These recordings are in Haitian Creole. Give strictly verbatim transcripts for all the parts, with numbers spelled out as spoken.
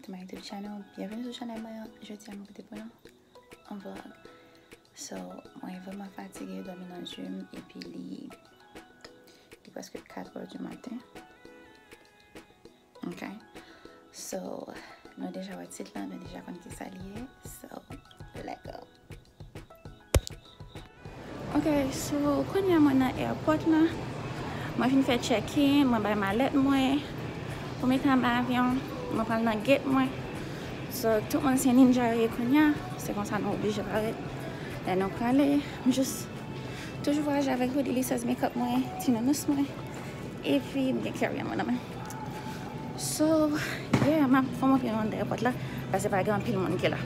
to my YouTube channel. Byenveni sou chanèl mwen an. Jodi a, mwen pote pou nou yon vlog. So, mwen vrèman fatige, dòmi nan je m, epi li, li prèske kat è di maten. Ok. So, nou deja wè tit la, nou deja konn ki sa li ye. So, let's go. Ok, so, kounye a mwen nan airport la. Mwen fin fè check-in, mwen bay malèt mwen pou mete anba avyon. Mwen pral nan gate mwen. So, tout moun se ninja yo ye kounye a. Se konsa nou oblije parèt. Lè nou prale, m jis toujou vwayaje avèk Hoodie, li sèz makeup mwen, ti nounous mwen. Epi, m gen carry-on mwen nan men. So, yeah, m ap fè yon pil moun nan airport la, paske pa gen anpil moun ki la.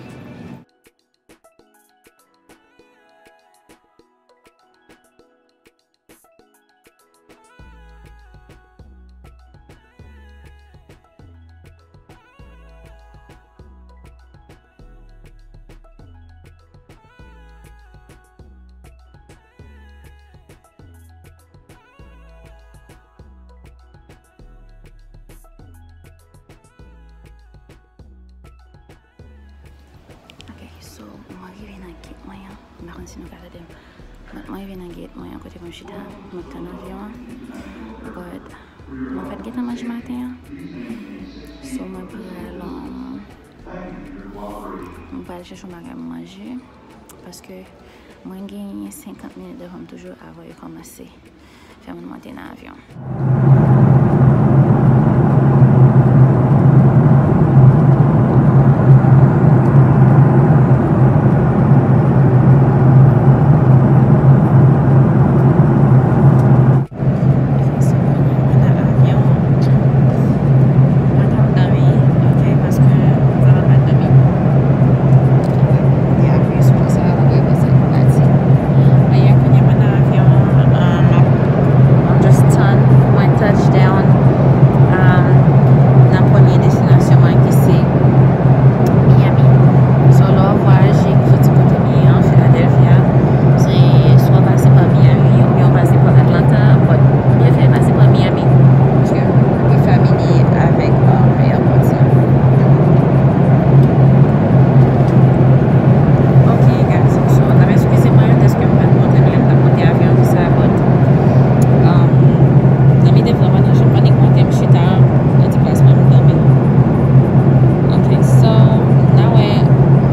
Ok, so, mwen rive nan gate mwen an. M pa konn si nou ka tande m. But mwen rive nan gate mwen an, kote pou m chita, mwen tann avyon an. But mwen fèk gentan manje maten an. So, mwen pral, um, mwen pral chèche yon bagay pou manje. Paske mwen genyen senkant minit devan m toujou avan yo kòmanse fè moun monte nan avyon. Mwen t ap dòmi, ok, paske m ta pa dòmi. Te apiye sou sa, mwen wè se pati. Anyen, kounye a mwen nan avyon an, m ap, m ap just tann pou mwen touch down, um, nan premye destinasyon mwen ki se Miami. So, lè w ap vwayaje, soti kote m ye an, Philadelphia, se swa pase pa Miami oubyen w pase pa Atlanta, but m prefere pase pa Miami, paske m pi familiar avèk, um, airport sa. Ok, guys, so, n ap eskize mwen, dèske m pa t montre nou lè m t ap monte avyon, tout sa, but, um, dòmi te vrèman nan je m, m annik monte, m chita nan ti plas mwen, m dòmi. Ok, so, n a wè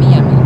Miami.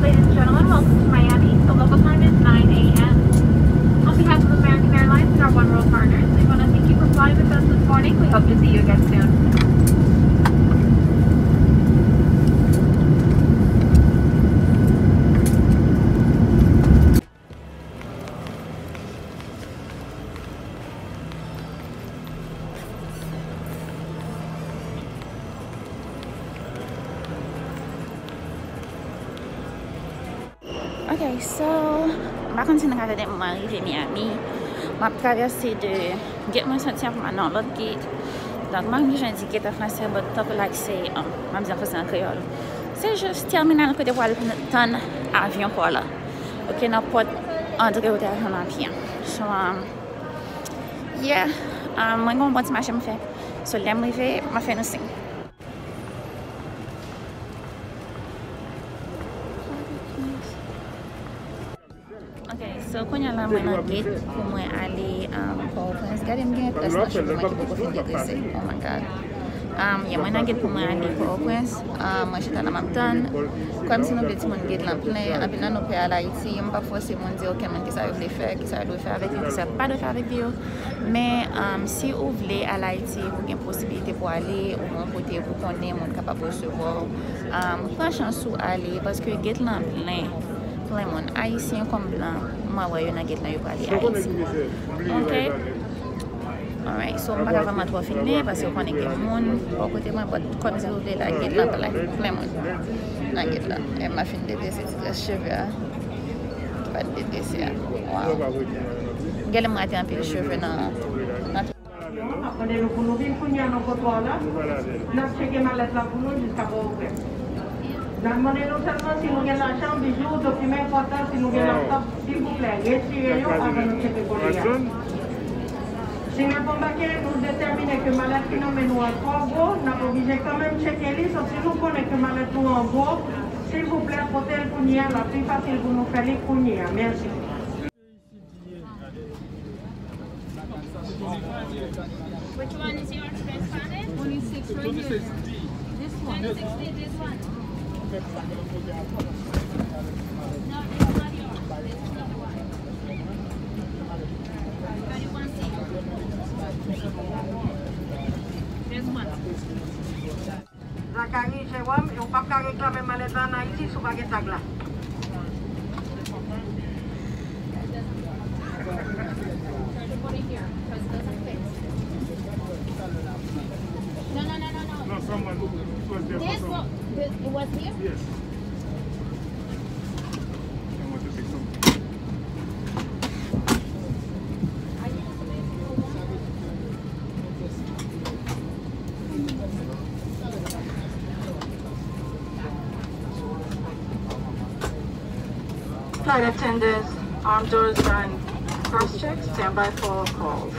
Ladies and gentlemen, welcome to Miami. The local time is nine a m. On behalf of American Airlines and our One World partners, we want to thank you for flying with us this morning. We hope to see you again soon. Ok, so, m pa konn si nou ka tande m, mwen rive Miami. M ap travèse de gate mwen soti an pou m al nan lòt gate. Donk, m pa konn kijan di gate an fransè, but tankou like se, um, m ap di an fransè, an kreyòl. Se jis tèminal kote pou al tann avyon pa w la. Ok, nan pòt antre wote avyon nan pye. So, um, yeah, um, mwen gen yon bon ti mache m fè. So, lè m rive, m ap fè nou siy. Ok, so kounye a la mwen nan gate pou mwen ale, um, Pòtoprens. Gade m gen rès nan cheve mwen ki poko fin degrese. Oh my God. Um, yeah, mwen nan gate pou mwen ale Pòtoprens. Um, mwen chita la m ap tann. Kòmsi nou vle timoun gate lan plen. Anpil nan nou pè al Ayiti. M p ap fòse moun di okenn moun kisa yo vle fè, kisa yo dwe fè avèk li, kisa yo pa dwe fè avèk li yo. Men, um, si ou vle al Ayiti, ou gen posibilite pou ale, ou gen yon kote pou konnen moun kapab resevwa w, um, pran chans ou ale, paske gate lan plen, plen moun. Ayisyen kòm blan, m wè yo nan gate lan, yo prale Ayiti. Ok? Alright, so m pa ka vrèman twò filme, paske ou konnen gen moun bò kote mwen, but kòmsi ou vle la, gate lan plen, plen moun nan gate lan. E m ap fin detrese ti rès cheve a. Ki pa t detrese a. Wow. Genlè m rate anpil cheve nan, nan. N ap mande nou pou nou vin kounye a nan kotwa la. N ap tcheke malèt la pou nou jiska Pòtoprens. N ap mande nou sèlman si nou gen lajan, bijou, dokiman enpòtan, si nou gen laptòp, silvouplè, retire yo avan nou tcheke kole a. Si n ap anbake, nou detèmine ke malèt ki nan men nou an twò gwo, n ap oblije kanmenm tcheke li, so si nou konnen ke malèt nou an gwo, silvouplè, pote l kounye a, l ap pi fasil pou nou fè li kounye a. Mèsi. Which one is yours, Spanish? Twenty-six right here. This one. Twenty-six, this one. No, this is not yours. This is the one. Twenty-one C. This one. Zacharie Jérôme, e ou p ap ka reklame malèt la ann Ayiti si w pa gen tag la. No, no, no, no, no. No, someone, it was there for someone. This one, it was here? Yes. I want to take some. Flight attendants, armed doors and cross check, stand by for calls.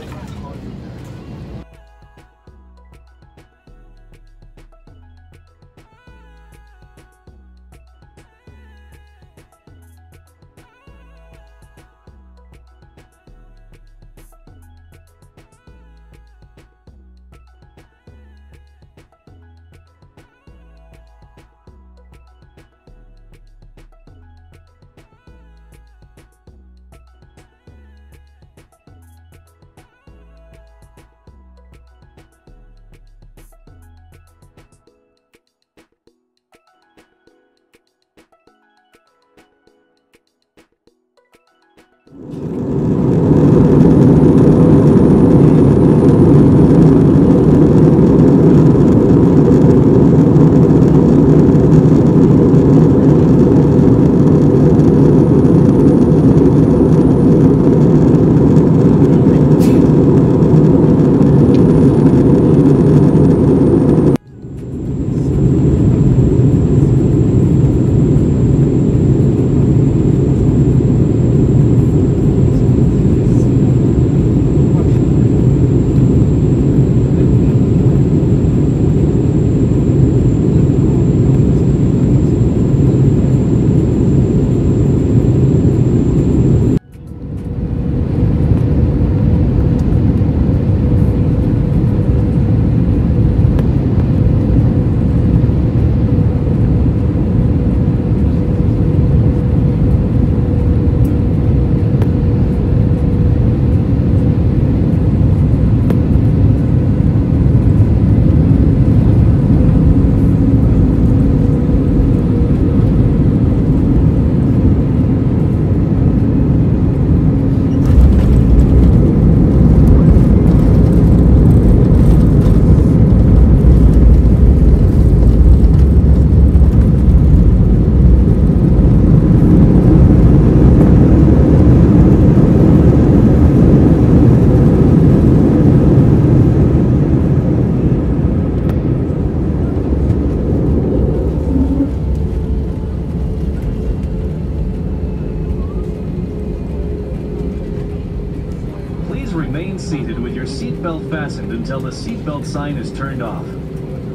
Seated with your seatbelt fastened until the seatbelt sign is turned off.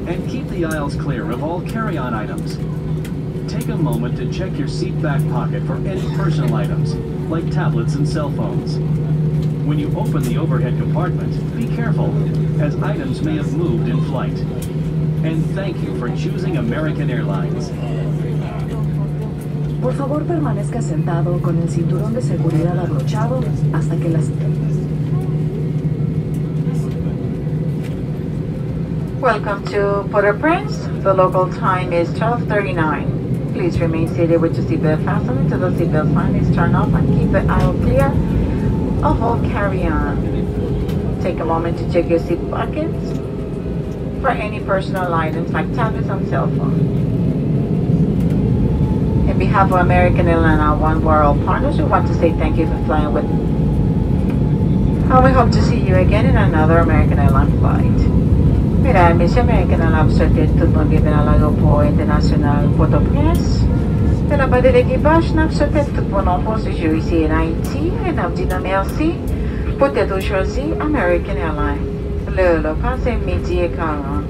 And keep the aisles clear of all carry-on items. Take a moment to check your seat back pocket for any personal items, like tablets and cell phones. When you open the overhead compartment, be careful, as items may have moved in flight. And thank you for choosing American Airlines. Por favor, permanezca sentado con el cinturón de seguridad abrochado hasta que las... Welcome to Port-au-Prince. The local time is twelve thirty-nine. Please remain seated with your seatbelt fastened until the seatbelt sign is turned off and keep the aisle clear of all carry-on. Take a moment to check your seat pockets for any personal items like tablets and cell phone. In behalf of American Airlines and Oneworld partners, we want to say thank you for flying with, and we hope to see you again in another American Airlines flight. Medam, mesye, American Airlines ap swete tout moun byenveni nan ayewopò entènasyonal Pòtoprens. E nan pati lekipaj, n ap swete tout moun yon bon sejou isi an Ayiti e n ap di nou mèsi poutèt ou chwazi American Airlines. Lè w pase midi e karant.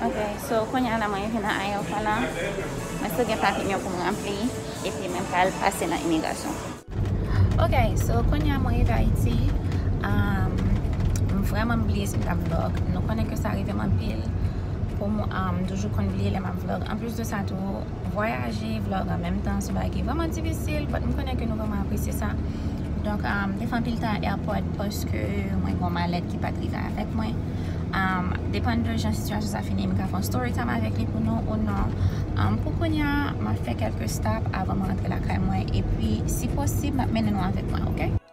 Ok, so kounye a la mwen rive nan ayewopò la. Mwen still gen papye m yo pou m ranpli, epi mwen pral pase nan imigrasyon. Ok, so kounye a mwen rive Ayiti. Um, m vrèman bliye si m t ap vlog. Nou konnen ke sa rive m anpil. Pou m, um, m toujou konn bliye lè m ap vlog. Anplis de sa tou, vwayaje, vlog an menm tan, se yon bagay ki vrèman difisil, but m konnen ke nou vrèman apresye sa. Donk, um, te fè anpil tan a airport paske mwen gen yon malèt ki pa t rive avèk mwen. Um, depann de jan sitiyasyon sa fini, m ka fè yon story time avèk li pou nou ou non. Um, pou kounye a, m ap fè kèlke stop avan m rantre lakay mwen, epi si posib, m ap mennen nou avèk mwen, ok?